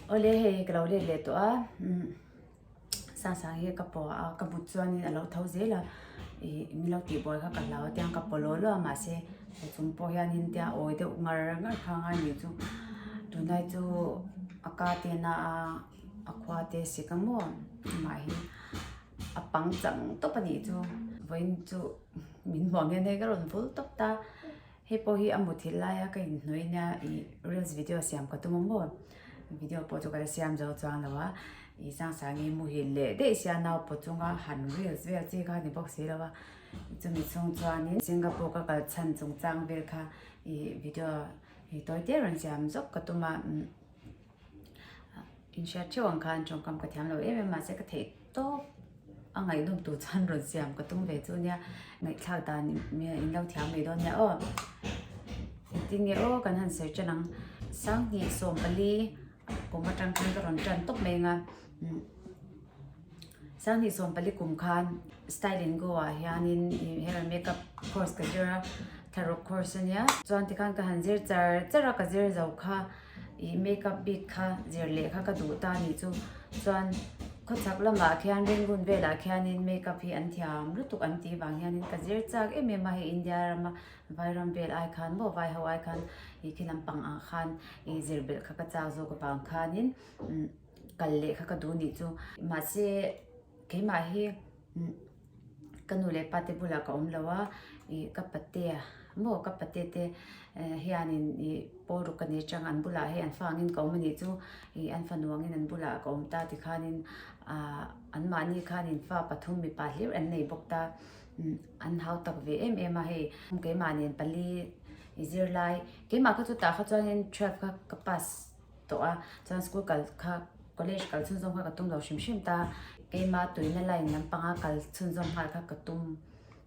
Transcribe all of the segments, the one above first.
Awle hei ka lo let leh tawh a umm Sangsang hi ka pawh a ka but chuanin a lo tho zel a ih min lo tihbuai kha ka hlau a tiang ka paw law law a mahse he chung pawh hianin tia awi deuh ngar ngar kha a ngai nih chu tunlai chu a ka te na a a khua te sik a maw amah hi a pang chang tawp a nih chu vawiin chu min hmuh ang hian hei ka rawn vul tawp ta. Hei pawh hi a muthilh laia ka inhnawih nia ih reels video siam ka tum a maw video pawh chu ka la siam zo chuang lo a ih Sangsangi muhil leh daih sia naupawh chunga han reels vel chi kha a ni bawk si lo a chumi chhung chuanin Singapore ka kal chhan chungchang vel kha ih video ih tawi te rawn siam zawk ka tum a. Inhriat theuh ang khan tawngkam ka thiam lo em em mahse ka theih tawp a ngaihnawm tur chuan rawn siam ka tum ve chu nia ngaihthlak dan in lo thiam mai dawn nia aw engtin nge aw kan han sawi tan ang sanghnih 14 kum atang khan ka rawn tan tawp mai ang a. Sanghnih 14 kum khan Style and Go ah hianin hair and makeup course ka zir a, thlaruk course a nia. Chuan tikhan ka han zir char char a, ka zir zo kha ih makeup bik kha zir leh kha ka duh ta a nih chu. Chuan khawchhak lamah khian Rangoon velah khianin makeup hi an thiam lutuk an tih vang hianin ka zir chak em em a, hei India rama Vairam vel ai khan maw vai ho ai khan ih khi lampang ah khan ih zir belh kha ka chak zawk avang khanin umm. kal leh kha ka duh nih chu mahse keimah hi ka nu leh pa te bulah ka awm lo a ih ka patea maw ka pate te hianin ih pawl ruk ka ni atang an bulah hei an fa angin ka awm a nih chu ih an fanu angin an bulah ka awm ta tikhanin ah anmahni khanin fa pathum mipa hlir an nei bawk ta an hau tak ve em em a hei keimah nen pali i zirlai keimah kha chutah kha chuanin 12 kha ka pass. tawh a chuan school kal kha college kal chhunzawm kha ka tum lo hrim hrim ta keima tuina line lampanga kal chhunzawm nghal kha ka tum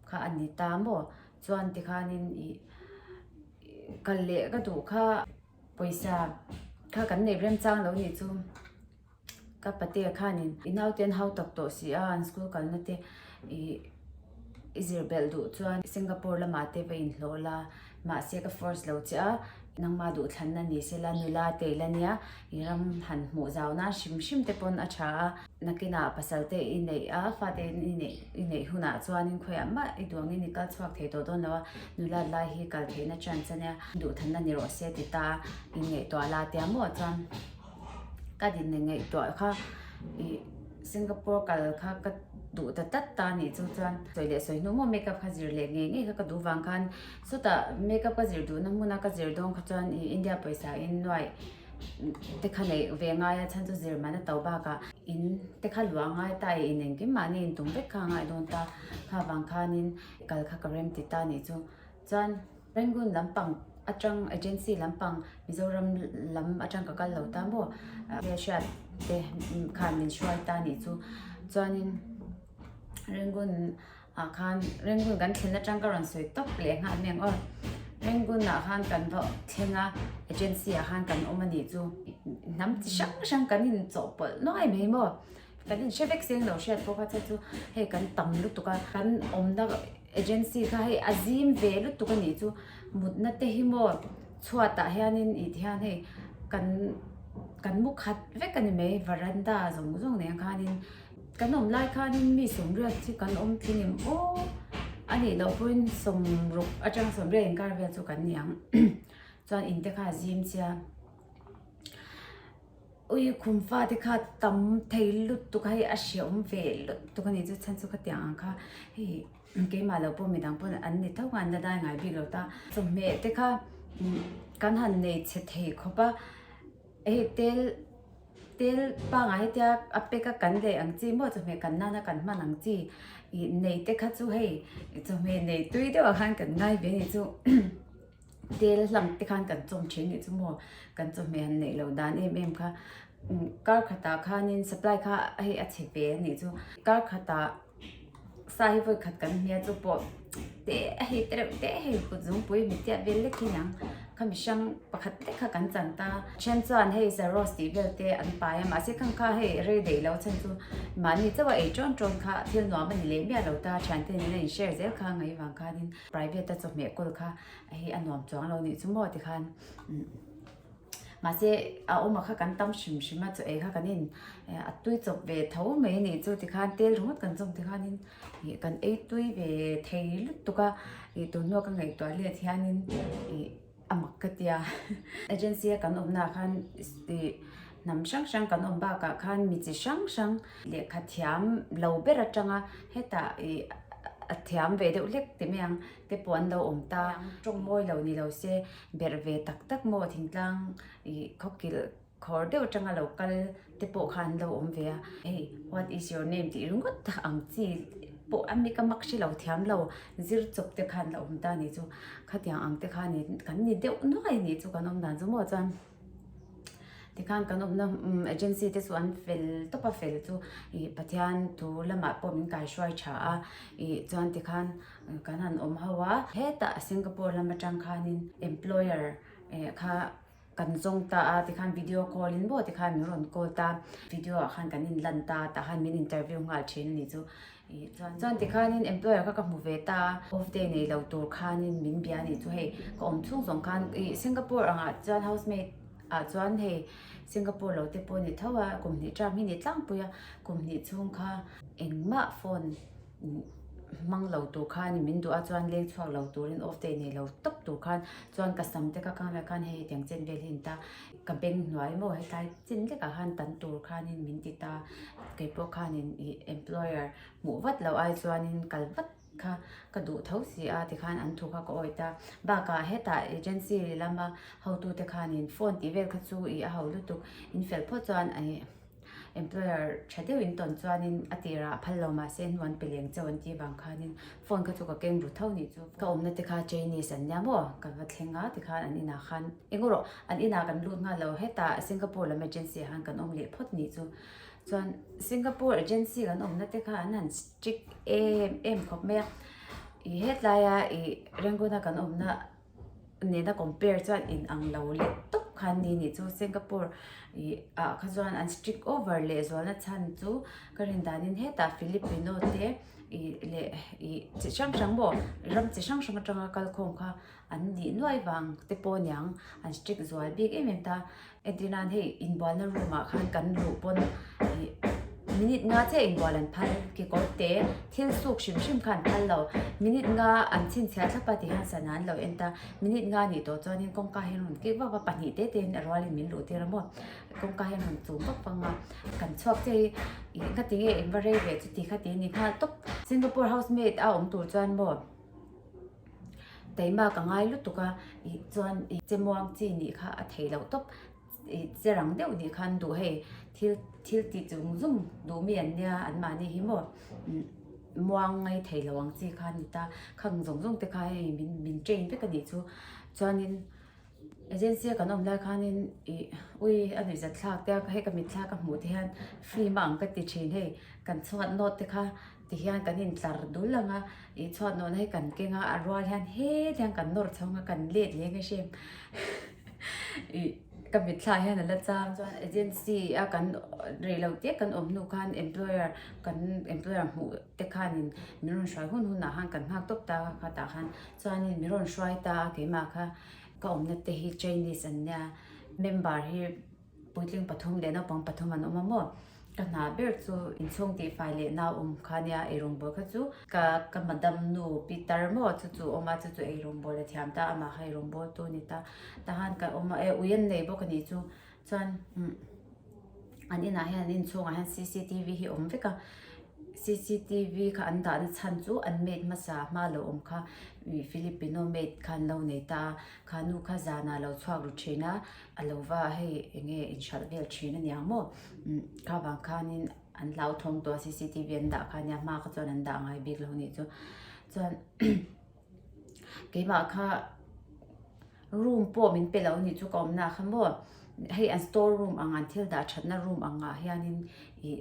kha a ni ta maw chuan tikhanin ih kal leh ka duh kha pawisa kha kan neih remchang lo nih chu. Ka patea khanin i naute an hau tak tawh si a, an school kalna te ih i zir belh duh chuan Singapore lamah te va inhlawh la, mahse ka force lo che a, nangmah duhthlanna ni se la nula te ila nia, i ram han hmuh zau nan hrim hrim te pawn a tha a, nakinah pasal te i neih a, fate i neih i neih hunah chuanin khawiah mah i duh angin i kal chhuak thei tawh dawn lo a, nula lai hi kal theihna chance a nia, duhthlanna ni rawh se ti ta inngaihtuah la tia maw chuan. Ka din leh ngaihtuah kha ih Singapore kal kha ka duh ta tlat ta anih chu chuan sawi leh sawi hnu maw makeup kha zir leh ngei ngei kha ka duh vang khan chutah makeup ka zir duhna hmuna ka zir dawn kha chuan ih India pawisa in nuaih te kha neih ve ngai a chhan chu zir man a to bakah in te kha luah ngai ta ih in engkim mahni in tum vek kha a ngai dawn ta kha vang khanin kal kha ka rem ti ta anih chu chuan. Rangoon lampang atang agency lampang Mizoram lam atang ka kal lo ta maw hriat te khan min hruai ta nih chu chuanin Rangoon ah khan Rangoon kan thlen atang ka rawn sawi tawp leh nghal mai ang aw Rangoon ah khan kan va thleng a agency ah khan kan awm a nih chu hnam chi hrang hrang kan inchawhpawlh nuai mai maw kan inhre vek seng lo hriat pawh kha che chu hei kan tam lutuk a kan awmna. Agency kha hei a zim ve lutuk a nih chu mutna te hi maw chhuatah hianin ih ti hian hei kan kan mu khat vek a ni mai varanda zawng zawng nen khanin kan awm lai khanin mi sawmriat hi kan awm tling em aw a nih loh pawhin sawmruk atang sawmriat inkar vel chu kan ni ang chuan in te kha a zim chiang. Ui khum fate kha tam thei lutuk a hei a hreawm ve lutuk a ni chu chhan chu khatiang ang kha hei keimah lo pawh midang pawn an ni tho kha an la dai ngai bik lo ta chawhmeh te kha kan han nei chhe thei khawp a hei tel tel pangngai hetia a pack a kan lei ang chi maw chawhmeh kan nana kan hman ang chi ih nei te kha chu hei chawhmeh nei tui deuh ah khan kan ngai ve a ni chu. Tel hlang te khan kan chawm thin nih chu maw kan chawhmeh han neih loh dan em em kha kar khatah khanin supply kha hei a chhe ve a nih chu kar khatah sa hi vawi khat kan hmia chu pawh te hei te reuh te hei kut zungpui mi tiat vel lek hi niang kha mihrang pakhat lek kha kan chan ta then chuan hei zaros tih vel te an pai a mahse khang kha hei rei daih lo chhan chu mahni chauh a ei tawn tawn kha thil nuam a ni leh miah lo ta thiante nena in share zel kha ngaih vang khanin private a chawhmeh kawl kha hei a nuam chuang lo nih chu maw tikhan. Mahse a awma kha kan tam hrim hrim a, chaw ei kha kan in a tui chawp ve tho mai a nih chu tikhan tel ringawt kan zawm tikhanin ih kan ei tui ve thei lutuk a, ih tun hnua ka ngaihtuah let hianin ih a mak ka tia. Agency a kan awmnaah khan ih hnam hrang hrang kan awm bakah khan mi chi hrang hrang lehkha thiam lo ber atanga hetah ih a thiam ve deuh hlek ti mai ang te pawh an lo awm ta. Tawng mawi lo ni lo se berh ve tak tak maw thingtlang ih khawkilh khawr deuh atanga lo kal te pawh kha an lo awm ve a, hei what is your name tih ringawt tak ang chi pawh a mi ka mak hre lo thiam lo zir chawp te khan la awm ta a nih chu khatiang ang te kha ni kan ni deuh nuai a nih chu kan awm dan chu maw chuan tikhan kan awmna agency te chu an fel tawp a fel chu ih Pathian thu lamah pawh min kaihruai tha a ih chuan tikhan kan han awm ho a hetah Singapore lam atang khanin employer eh kha. Kan zawng ta a tikhan video call in maw tikhan min rawn call ta, video ah khan kan in lan ta tah khan min interview nghal thin a nih chu ih chuan chuan tikhanin employer kha ka hmu ve ta a, off day nei lo tur khanin min bia a nih chu hei ka awm chhung zawng khan ih Singapore angah chuan housemaid ah chuan hei Singapore lo te pawh a ni tho a kum hnih term hi ni tlangpui a kum hnih chhung kha engmah phone hmang lo tur khan min duh a chuan leng chhuak lo turin off day nei lo tawp tur khan chuan ka sam te ka kang lai khan hei hetiang chen vel hi a ni ta ka beng hnuai maw hetlai chin lekah khan tan tur khanin min ti ta keipawh khanin ih employer hmuh vat loh ai chuanin kal vat kha ka duh tho si a tikhan an thu kha ka awih ta bakah hetah agency lama hotute khanin phone tih vel kha chu ih a ho lutuk in fel phawt chuan ih. Employer tha deuh in tawn chuanin a tirah a phal lo mahse hnu an pe leng chauh an tih vang khanin phone kha chu ka keng ru tho nih chu. Ka awmna te kha Chinese an nia maw ka va thleng a tikhan an inah khan eng erawh an inah kan lut nghal lo hetah Singapore lam agency ah khan kan awm leh phawt nih chu. Chuan Singapore agency kan awmna te kha an han strict em em khawp mai a ih hetlaia ih Rangoon a kan awmna nena compare chuan in ang lo leh tawp khan ni nih chu Singapore ih ah kha chuan an strict over leh zualna chhan chu ka rin danin hetah Filipino te ih leh ih chi hrang hrang maw ram chi hrang hrang atanga kal khawm kha an nih nuai vang te pawh aniang an strict zual bik em em ta. Entir nan hei inbualna room ah khan kan luh pawn ih minute nga chiah inbual an phal kekawr te thil suk hrim hrim kha an phal lo minute nga an chhinchhiah thlap a ti hian sana an lo en ta minute nga nih tawh chuanin kawngka hi an rawn kik vak a pahnih te te in a rualin min luh tir a maw kawngka hi an rawn chum vak vang a kan chhuak chiah hi ih nga tinge in va rei ve chuti kha ti a ni nghal tawp Singapore housemaid a awm tur chuan maw. Taima ka ngai lutuk a ih chuan ih che muang chi nih kha a theih loh tawp ih che rang deuh nih khan duh hei thil thil tih chung zung duh mi an nia an mahni hi maw muang ngai thei lo ang chi kha a ni ta khang zawng zawng te kha hei min min train vek a nih chu chuanin Agency a kan awm lai khanin ih ui a nuih zat thlak te a hei ka mit thlak a hmuh te hian film a ang ka ti thin hei kan chhuat nawt te kha ti hian kan in tlar dul ang a ih chhuat nawhna hi kan keng a a rual hian het hian kan nawr chho ang a kan let leng a hriat ih ka mit thlak hian a la chang chuan agency a kan rei lo te kan awm hnu khan employer kan employer hmuh te khanin min rawn hruai hun hunah khan kan nghak tawp ta a khatah khan chuanin min rawn hruai ta a keimah kha. Ka awmna te hi Chinese an nia, member hi puitling pathum leh naupang pathum an awm a maw? Ka hna ber chu inchhung tihfai leh nau awm kha nia eirawngbawl kha chu ka ka madam nu Peter maw chu chu awm a chu chu eirawngbawl a thiam ta amah kha eirawngbawl tu a ni ta tahan ka awm a e ui an nei bawk a nih chu chuan umm an inah hian an inchhungah hian cctv hi a awm vek a cctv kha an dahna chhan chu an maid hmasa hma lo awm kha ih filipino maid kha an lo nei ta a kha nu kha zanah a lo chhuak ru thin a a lo va hei eng nge inhralh vel thin a niang maw umm kha vang khanin an hlauthawng tawh a cctv an dah kha nia hma kha chuan an dah ngai bik lo a nih chu chuan keimah kha. Room pawh min pe lo anih chu ka awmna ah kha maw hei an store room ang an thil dah thatna room ang ah hianin ih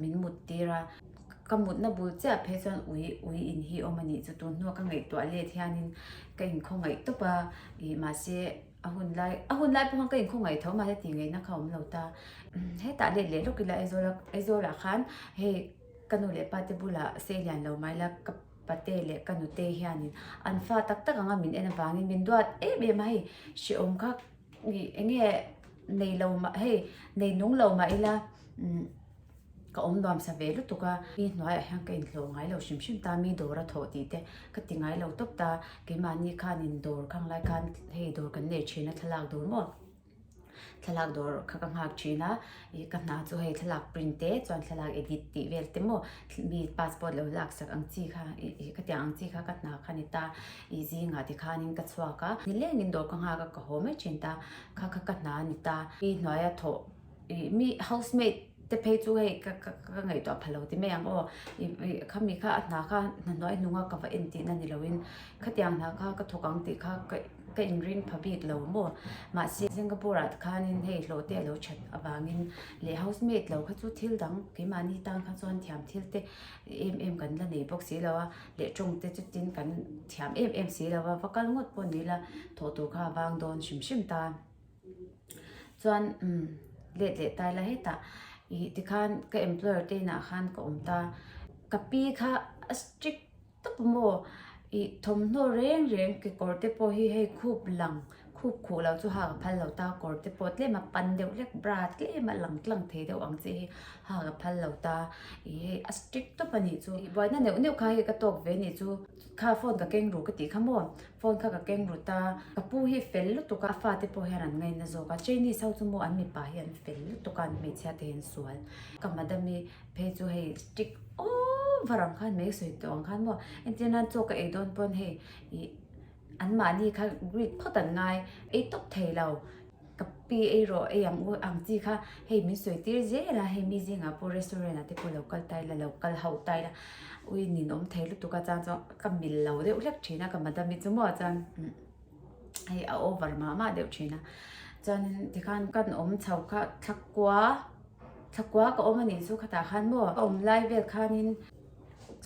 min mut tir a ka mutna bul chiah phei chuan ui ui in hi awm anih chu tun hnua ka ngaihtuah let hianin ka inkhawngaih tawp a ih mahse a hun lai a hun lai pawh khan ka inkhawngaih tho mahse tih ngaihna kha a awm lo ta hetah let leh lawk ila Aizawl a Aizawl ah khan hei ka nu leh pa te bulah sei lian lo mai la ka. Pate leh ka nute hianin an fa tak tak anga min en avangin min duat em em a hei hrehawm kha ih eng nge nei lo mah hei nei nung lo mah ila ka awm nuam sa ve lutuk a mi hnuaiah hian ka inhlawh ngai lo hrim hrim ta mi dawr a thawh tih te ka ti ngai lo tawp ta keimahni khanin dawr khang lai khan hei dawr kan nei thin a thlalak dawr maw. Thlalak dawr kha ka nghak thin a, ih ka hna chu hei thlalak print te chuan thlalak edit tih vel te maw mi passport lo lak sak ang chi kha ih ih ka tiang ang chi kha ka hna kha ni ta, ih zingah ti khanin ka chhuak a, nilengin dawr ka nghak a ka haw mai thin ta, kha kha ka hna a ni ta, mi hnuaia thawh ih mi housemaid te phei chu hei ka ka ka ngaihtuah pha lo ti mai ang aw ih ih khami kha a hna kha hna hnuai hnunga ka va en tihna ni loin khatiang hna kha ka thawk ang tih kha ka. Ka inring pha bik lo maw? Mahse, Singapore ah khanin hei hlawh te a lo that avangin leh housemaid lo kha chu thil dang keimahni tan kha chuan thiam thil te em em kan la nei bawk si lo a, leh tawng te chutin kan thiam em em si lo a, va kal ngawt pawh ni la thawh tur kha a vang dawn hrim hrim ta. Chuan umm let leh tai la hetah ih tikhan ka employer te inah khan ka awm ta, ka pi kha a strict Tawp maw? Ih thawmhnaw reng reng kekawr te pawh hi hei khup lang khup khuh lo chu ha ka phal lo ta kawr te pawh tlem a pan deuh hlek bra tlem a lang tlang thei deuh ang che hi ha ka phal lo ta ih hei a strict tawp a nih chu ih buaina neuh neuh kha hei ka tawk ve nih chu kha phone ka keng ru ka tih kha maw phone kha ka keng ru ta ka pu hi fel lutuk a a fate pawh hian an ngaina zawk a Chinese ho chu maw an mipa hi an fel lutuk a an hmeichhia te hi an sual ka madam i Phei chu hei strict over ang khan mai sawi tawh ang khan maw entir nan chaw ka ei dawn pawn hei ih an mahni kha greet phawt an ngai ei tawp thei lo ka pi ei rawh ei ang u ang chi kha hei min sawi tir zel a hei mi zingah pawh restaurant ah te pawh lo kal ta ila lo kal ho ta ila ui ninawm thei lutuk a chuan chuan ka mil lo deuh hlek thin a ka madam hi chu maw chuan hei a over mah mah deuh thin a chuanin tikhan kan awm chho kha thlakua. Thlakua ka awm a nih chu khatah khan maw ka awm lai vel khanin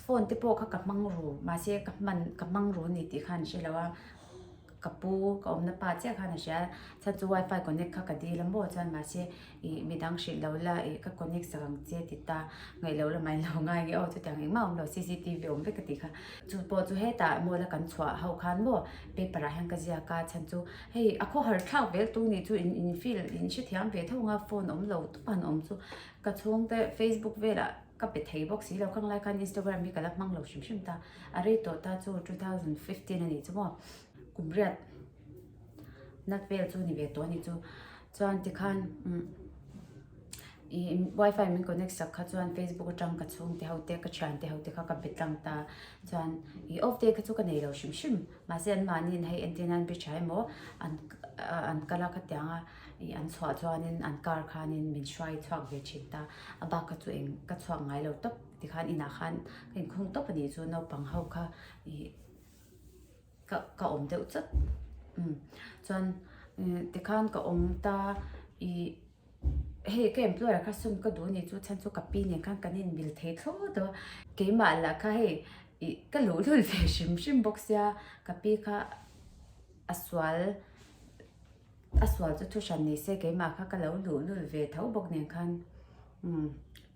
phone te pawh kha ka hmang ru mahse ka hman ka hmang ru ni tih khan hre lo a ka pu ka awmna pa chiah khan a hria chhan chu wifi connect kha ka dil a maw chuan mahse ih midang hrilh lo la ih ka connect sak ang che ti ta ngaih lo lamah in lo ngai nge aw chutiang engmah a awm lo cctv awm vek ka tih kha chu pawh chu hetah mall a kan chhuah ho khan maw paper ah hian ka ziak a chhan chu Hei a khawhar thlak vel tu nih chu in in feel in hrethiam ve tho anga phone awm lo tawp an awm chu ka chhungte facebook velah ka pe thei bawk si lo khang lai khan instagram hi ka la hmang lo hrim hrim ta a rei tawh ta chu 2015 a nih chu maw kum riat nat vel chu ni ve tawh a nih chu chuan tikhan umm ih wifi min connect sak kha chuan facebook atang ka chhungte ho te ka thiante ho te kha ka be tlang ta chuan ih off day kha chu ka nei lo hrim hrim. Mahse an mahniin hei entir nan bridge ah emaw an an kal a khatiang a ih an chhuah chuanin an car khanin min hruai chhuak ve thin ta a bak kha chu eng ka chhuak ngai lo tawp tikhan inah khan ka inkhung tawp a nih chu naupang ho kha ih ka ka awm deuh chawt umm chuan tikhan ka awm ta ih. Hei ka employer kha sawn ka duh a ni chu chhan chu ka pi nen khan kan inmil thei thlawt a, keimah lah kha hei ih ka luhlul ve hrim hrim bawk sia ka pi kha a sual a sual chu thu hran ni se keimah kha ka lo luhlul ve tho bawk nen khan umm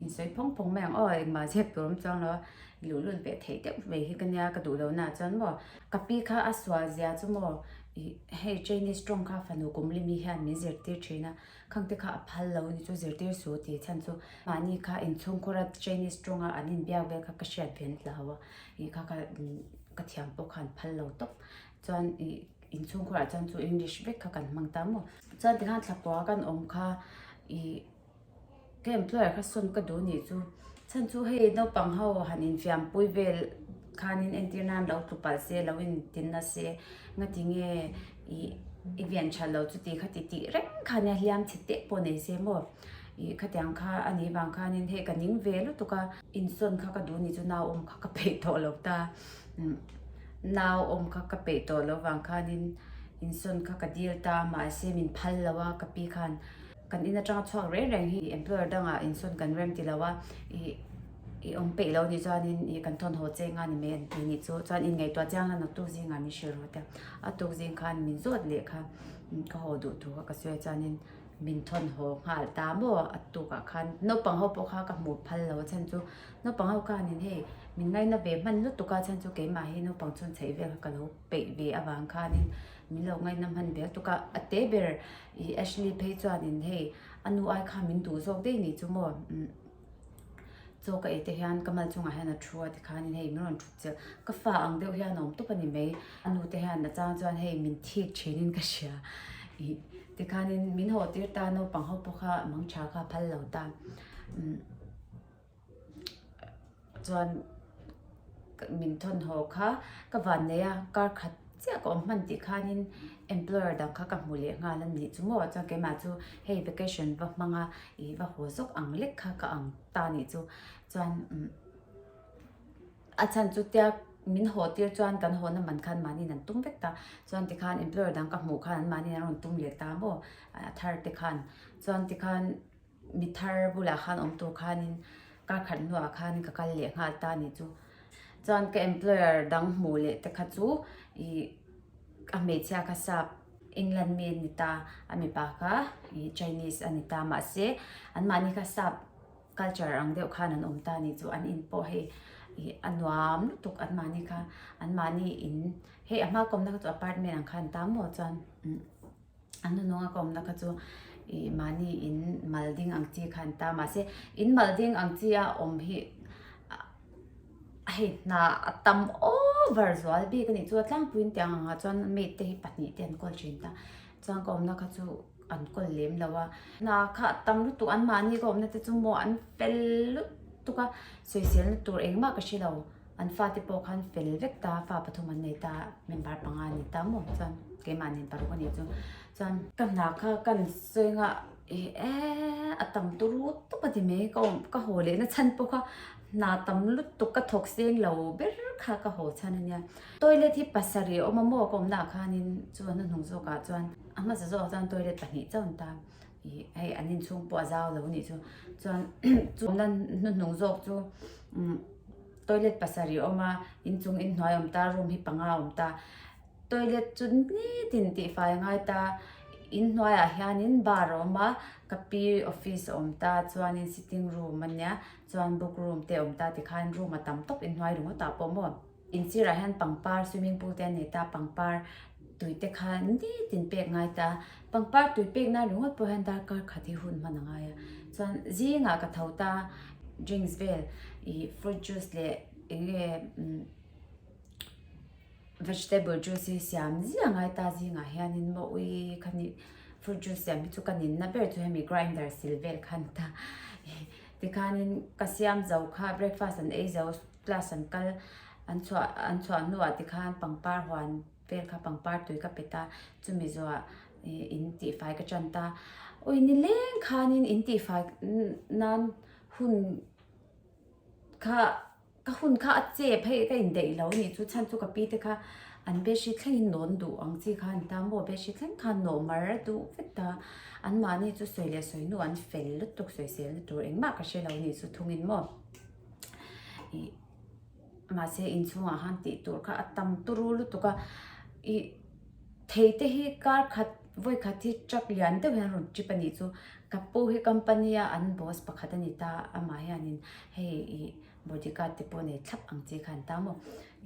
insawi phawng phawng mai ang aw engmah zep tur awm chuang lo a luhlul ve theih deuh mai hi ka nia ka duh lo na chuan maw ka pi kha a sual zia chu maw ih hei Chinese tawng kha fanu kumlimi hian min zirtir thin a. Khangte kha a phal lo ni chu zirtir su tih chhan chu mahni kha inchhungkhur a Chinese tawnga an inbiak vel kha ka hriat ve an hlau a, ih kha kha ka thiam pawh khan phal lo tawp chuan ih inchhungkhur ah chuan chu English vek kha kan hmang ta maw. Chuan tikhan thlakua kan awm kha ih ka employer kha sawn ka duh nih chu chhan chu hei naupang ho han infiam pui vel khanin entir nan lo tlu palh se lo intin na se ngatinge ih i vian tha lo chuti kha ti tih reng kha nia hliam chhe teh pawh nei se maw ih khatiang kha a nih vang khanin hei ka ning ve lutuk a insawn kha ka duh ni chu nau awm kha ka peih tawh lo ta nau awm kha ka peih tawh lo vang khanin insawn kha ka dil ta mahse min phal lo a ka pi khan kan in atanga chhuak reng reng hi employer dangah insawn kan rem ti lo a ih I awm peih lo nih chuanin ih kan thawn haw cheng a ni mai an ti nih chu. Chuan inngaihtuah chiang la naktuk zingah min hrilh rawh te. A tuk zing khan min zawt leh kha ka haw duh thu kha ka sawi a chuanin min thawn haw nghal ta maw a tukah khan naupang ho pawh kha ka hmuh phal lo a chhan chu naupang ho khanin hei min ngaina ve hman lutuk a chhan chu keimah hi naupang chhun chheih vel kha ka lo peih ve avang khanin. min lo ngaina hman vel tuk a, a te ber ih Ashley phei chuanin hei a nu ai kha min duh zawk daih nih chu maw umm chaw ka ei te hian ka mal chungah hian a thu a tikhanin hei min rawn thut chelh ka fa ang deuh hian a awm tawp a ni mai a nu te hian a chang chuan hei min thik thinin ka hria ih tikhanin min haw tir ta naupang ho pawh kha mangtha kha a phal lo ta umm. Chuan min thawn haw kha ka van nei a, kar khat chiah ka awm hman tih khanin employer dang kha ka hmu leh nghal a nih chu maw chuan keimah chu hei vacation va hmang a ih va haw zawk ang lek kha ka ang ta nih chu chuan umm a chhan chu tia min haw tir chuan kan haw na man khan mahni an tum vek ta chuan tikhan employer dang ka hmuh khan an mahni an rawn tum leh ta maw a thar te khan chuan tikhan. Mi thar bulah khan awm tur khanin kar khat hnuah khan ka kal leh nghal ta ni chu. Chuan ka employer dang hmuh leh te kha chu ih a hmeichhia kha sap England mi a ni ta, a mipa kha ih Chinese a ni ta mahse anmahni kha sap culture ang deuh khan an awm ta ni chu an in pawh hei ih a nuam lutuk anmahni kha anmahni in hei a hma kawmna kha chu apartment ang khan ta maw chuan umm. An hnuhnung a ka awmna kha chu ih mahni in mal ding ang chi kha an ta mahse in mal ding ang chi a awm hi hei hna a tam over zual bik a nih chu a tlangpuiin tiang ang ah chuan maid te hi pahnih te an kawl thin ta chuan ka awmna kha chu an kawl lem lo a hna kha a tam lutuk an mahni ka awmna te chu maw an fel lutuk a sawiselna tur engmah ka hre lo. An fate pawh khan fel vek ta, fa pathum an nei ta, member panga an ni ta maw chuan keimah nen paruk a nih chu. Chuan ka hna kha kan sawi nga ih eee a tam turu tawp a ti mai ka awm ka haw leh na chhan pawh kha hna tam lutuk ka thawk seng lo ber kha ka haw chhan a nia. Toilet hi pasarih a awm a maw ka awmnaah khanin chu a hnuhnung zawkah chuan a hmasa zawkah chuan toilet pahnih chauh an ta ih hei an inchhung pawh a zau lo a nih chu. Chuan chu awmna hnuhnung zawk chu umm. Toilet pasarih a awm a, inchung inhnuai a awm ta, room hi panga a awm ta. Toilet chu nitin tihfai a ngai ta, inhnuaiah hianin bar a awm a, ka pi office a awm ta, chuanin sitting room a nia, chuan book room te a awm ta tikhan room a tam tawp inhnuai ringawtah pawh maw. Inchirah hian pangpar swimming pool te an nei ta, pangpar tui te kha nitin pek ngai ta, pangpar tui pek nan ringawt pawh hian darkar khat hi hun hman a ngai a, chuan zingah ka tho ta. Drinks vel ih fruit juice leh eng nge umm vegetable juice hi siam ziah ngai ta zingah hianin maw ui kha ni fruit juice siam hi chu ka ninna ber chu hemi grinder sil vel kha a ni ta tikhanin ka siam zo kha breakfast an ei zo class an kal an chhuah an chhuah hnuah tikhan pangpar huan vel kha pangpar tui ka pe ta chumi zawhah ih in tihfai ka tan ta ui nileng khanin in tihfai nan hun kha ka hun kha a chep hei ka indaih lo anih chu chhan chu ka pi te kha an bedsheet thlengin nawn duh ang chi kha an ta maw bedsheet thleng khan nawh mar a duh vek ta anmahni chu sawi leh sawi hnu an fel lutuk sawisel na tur engmah ka hre lo anih chu thungin maw ih. Mahse inchhungah khan tih tur kha a tam turu lutuk a, ih thei te hi kar khat vawi khat hi truck lian deuh hian a rawn trip a nih chu ka pu hi company a an boss pakhat a ni ta amah hianin hei ih body guard te pawh nei thlap ang chi kha an ta maw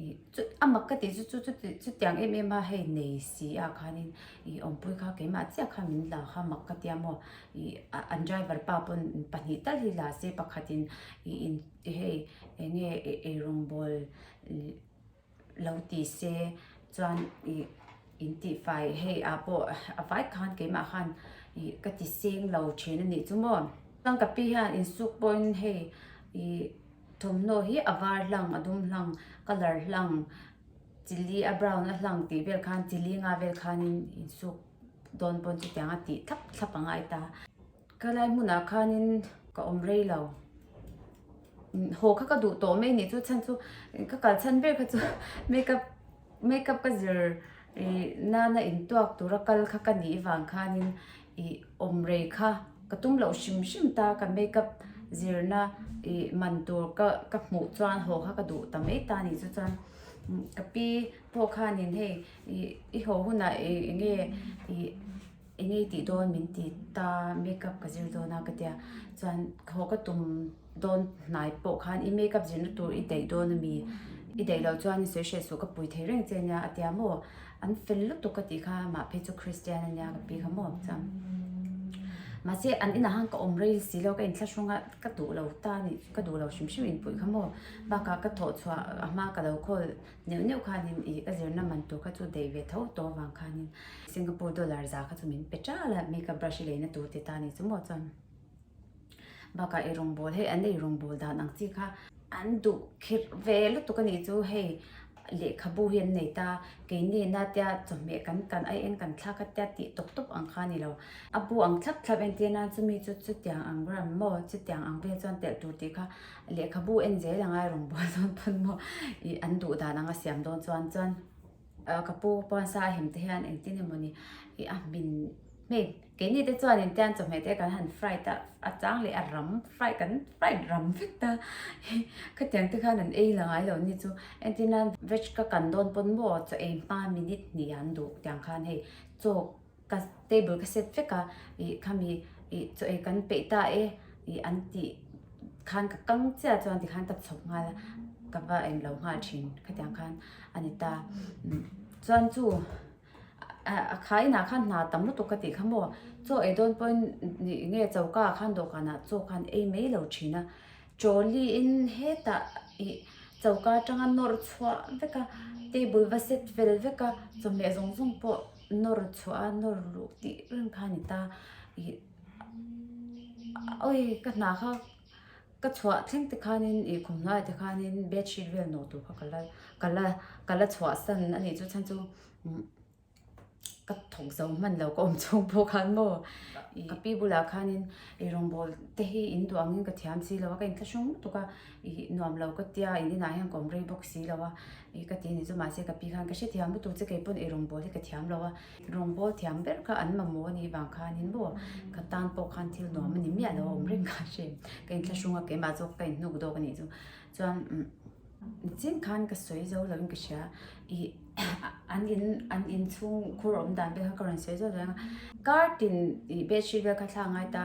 ih chu a mak ka tih chu chu chuti chutiang em em a hei nei si ah khanin ih awmpui kha keimah chiah kha min la kha mak ka tia maw ih an driver pa pawn pahnih tal hi la se pakhatin ih in. Hei eng nge eirawngbawl lo ti se chuan ih in tihfai hei ah pawh a vai khan keimah khan ih ka ti seng lo thin a nih chu maw. Chuan ka pi hian insuk pawhin hei ih thawmhnaw hi a var hlang a dum hlang colour hlang chili a brown a hlang tih vel khan chili nga vel khanin insuk dawn pawn chutiang a tih thlap thlap a ngai ta. Ka lai hmunah khanin ka awm rei lo. Haw kha ka duh tawh mai nih chu chhan chu ka kal chhan ber kha chu makeup makeup ka zir ih nana intuak tura kal kha ka nih vang khanin ih awm rei kha ka tum loh hrim hrim ta ka makeup zirna ih man tur ka ka hmuh chuan haw kha ka duh ta mai ta nih chu chuan ka pi pawh khanin hei ih i haw hunah eng enge ih. Eng ei tih dawn min ti ta makeup ka zir dawn a ka tia chuan haw ka tum dawn hnai pawh khan i makeup zirna tur i daih dawn ami. I daih loh chuan i sawi hriat suh ka pui thei reng che nia a tia maw? An fel lutuk ka tih kha mah phei chu Christian a nia ka pi kha maw chuan mahse an inah khan ka awm rei si lo ka inthlahrung a ka duh lo ta a nih ka duh lo hrim hrim inpuih kha maw bakah ka thawh chhuah a hma ka lo khawl neuh neuh khanin ih ka zirna man tur kha chu daih ve tho tawh avang khanin Singapore dollar za kha chu min pe ṭal a makeup brush i leina tur ti ta a nih chu maw chuan. Bakah ei rawngbawl hei an ei rawngbawl dan ang chi kha an duh khirh ve lutuk a nih chu hei lehkhabu hi an nei ta keini na tia chawhmeh kan kan ai eng kan thlak a tia tih tawp tawp ang kha a ni lo a bu ang thlap thlap entir nan chumi chu chutiang ang gram maw chutiang ang vel chuan telh tur tih kha lehkhabu en zel a ngai rawngbawl dawn pawn maw ih an duh dan anga siam dawn chuan chuan ka pu pawn sa a hem te hian engtin emawni ih a hmin hmei. Keini te chuan in tian chawhmeh te kan han fried a, a chang leh a ram fried kan fried ram vek ta khatiang te khan an ei la ngai lo ni chu entir nan veg ka kan dawn pawn maw chaw ei hma minute hnih an duh tiang khan hei chaw ka table ka set vek a ih khami ih chaw ei kan peih ta e ih an tih khan ka kang chiah chuan tikhan ka chhawp nghal a ka va englo nghal thin khatiang khan a ni ta chuan chu. A kha inah khan hna tam lutuk ka tih kha maw chaw ei dawn pawhin nih nge choka ah khan dawhkanah chaw khan ei mai lo thin a trolley in hetah ih choka atanga nawr chhuah vek a table va set fel vek a chawhmeh zawng zawng pawh nawr chhuah a nawr luh tih reng kha a ni ta ih awi ka hna kha. Ka chhuah thleng te khanin ih khawmhnai te khanin bedsheet vel nawh tur kha ka la ka la ka la chhuah san a nih chu chhan chu ka thawk zo hman lo ka awm chhung pawh khan maw ka pi bulah khanin ih rawngbawl te hi in duh angin ka thiam si lo a ka inthlahrung lutuk a ih nuam lo ka tia in inah hian ka awm rei bawk si lo a ih ka ti a nih chu mahse ka pi khan ka hrethiam lutuk che kei pawn ih rawngbawl hi ka thiam lo a. Rawngbawl thiam ber kha an mamawh a nih vang khanin maw ka tan pawh khan thil nuam a ni miah lo a awm reng kha hre ka inthlahrung a keimah zawk ka inhnuk dawk a nih chu chuan nichin khan ka sawi zo lo in ka hria ih an in an inchhung khur awm dan vel kha ka rawn sawi zo lo ang a kar tin ih bedsheet vel kha thla a ngai ta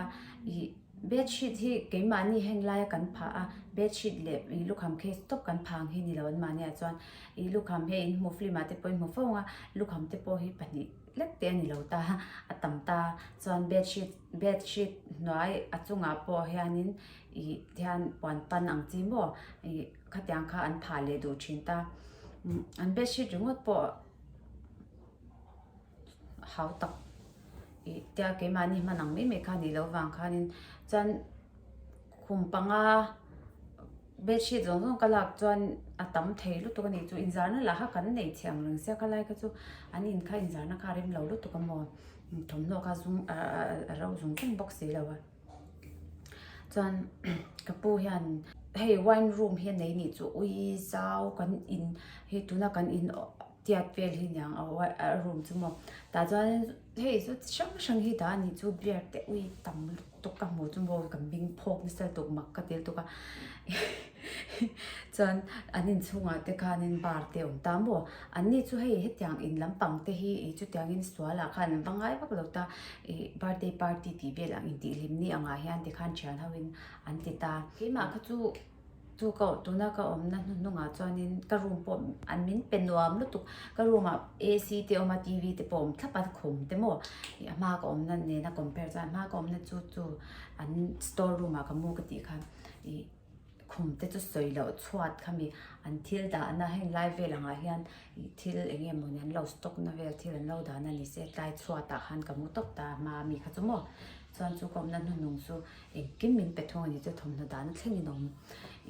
ih bedsheet hi keimahni heng laia kan phah a bedsheet leh ih lukham case tawp kan phah ang hi ni lo an mahniah chuan. Ih lukham hi in hmu film ah te pawh in hmu fo ang a, lukham te pawh hi pahnih lek te a ni lo ta a tam ta chuan bedsheet bedsheet hnuai a chungah pawh hianin ih tihian puan pan ang chi maw ih khatiang kha an phah leh duh thin ta an bedsheet ringawt pawh hau tak ih tia keimahni hman ang mai mai kha a nih loh vang khanin chuan khum panga. Bedsheet zawng zawng ka lak chuan a tam thei lutuk a nih chu inzarna lah kha kan nei chhe ang reng sia khalai kha chu an in kha inzarna kha a rem lo lutuk a maw thawmhnaw kha zum a ro zung zung bawk si lo a chuan ka pu hian hei wine room hi a nei nih chu ui zau kan in hei tuna kan in tiat vel hi niang a room chu maw tah chuan hei chu chi hrang hrang hi dah a nih chu beer te ui tam lutuk. Tuk ka hmu chu maw ka hming phawk nasa lutuk mak ka ti lutuk a chuan an inchhungah te khanin bar te a awm ta maw anni chu hei hetiang in lampang te hi ih chutiangin sualah khan an va ngai vak lo ta ih birthday party tih vel ang intihhlim ni angah hian tikhan thian ho in an ti ta keimah kha chu. Chu ka tuna ka awmna hnuhnungah chuanin ka room pawh an min pe nuam lutuk ka room ah AC te a awm a TV te pawh a awm thlap a khum te maw ih a hma ka awmna nena compare chuan a hma ka awmna chu chu an store room ah ka mu ka tih khan ih khum te chu sawi loh chhuat khami an thil dahna heng lai vel angah hian ih thil eng nge mawni an lo stock na vel thil an lo dahna ni se tlai chhuat ah khan ka mu tawp ta a hma ami kha chu maw chuan chu ka awmna hnuhnung chu. Engkim min pe thung a ni chu thawmhnaw dahna thlengin a awm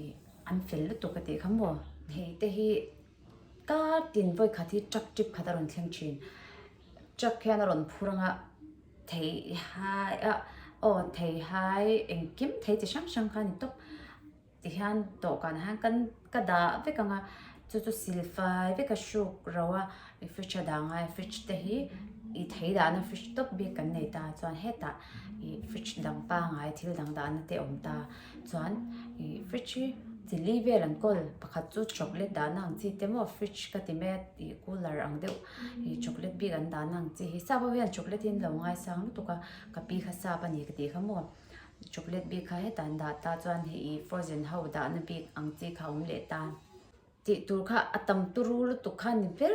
ih an fel lutuk a tih kha maw hei te hi kar tin vawi khat hi truck trip khat a rawn thleng thin truck hian a rawn phur ang a thei hai a aw thei hai engkim thei chi hrang hrang kha a ni tawp. Tihian dawhkanah hian kan ka dah vek ang a, chu chu silfai vek a hruk ro a, i fridge a dah ngai a, fridge te hi i thei dahna fridge tawp bik kan nei ta chuan hetah i fridge dang pangai thil dang dahna te a awm ta chuan i fridge hi chili vel an kawl pakhat chu chocolate dahna ang chi te maw fridge ka ti mai a ih cooler ang deuh ih chocolate bik an dahna ang chi hi sap ho hian chocolate hi an lo ngaisang lutuk a ka pi kha sap a ni ka tih kha maw. Chocolate bik kha hetah an dah ta chuan hei ih frozen ho dahna bik ang chi kha a awm leh ta. Tih tur kha a tam turu lutuk kha ni ber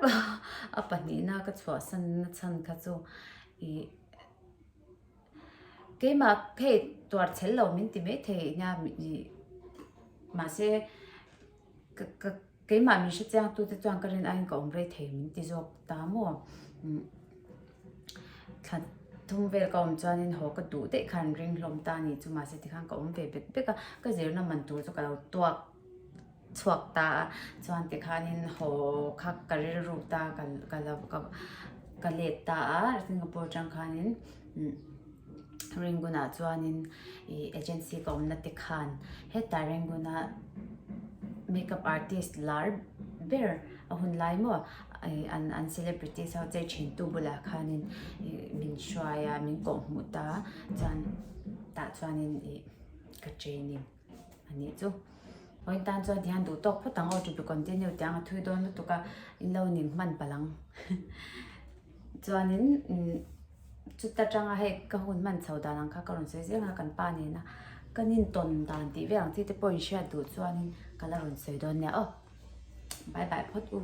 a, a pahnihna ka chhuahsan na chhan kha chu ih keimah hei tuar chhel lo min ti maithei nia ih mahse ka ka keimah min hre chiang tute chuan ka rin aiin ka awm rei thei min ti zawk ta maw thla thum vel ka awm chuanin haw ka duh daih khan ring hlawm ta a ni chu mahse tikhan ka awm ve bet bek a ka zirna man tur chu ka lo tuak chhuak ta a chuan tikhanin haw kha ka rilru ta ka ka lo ka ka let ta a Singapore atang khanin Rangoon ah chuanin ih agency ka awmna te khan hetah Rangoon a makeup artist lar ber a hun lai maw ih an an celebrities ho chei thin tu bulah khanin ih min hruai a min kawhhmuh ta chuan tah chuanin ih ka training. A nih chu. Vawiin tan chuan tihian duh tawk phawt ang aw to be continue tiang a thui dawn lutuk a in lo ning hman palh ang. Chuanin chuta tanga hei ka hun hman chho dan ang kha ka rawn sawi zel ang a kan pa nena kan intawn dan tih vel ang chi te pawh in hriat duh chuanin ka la rawn sawi dawn nia aw. Bye bye phawt u.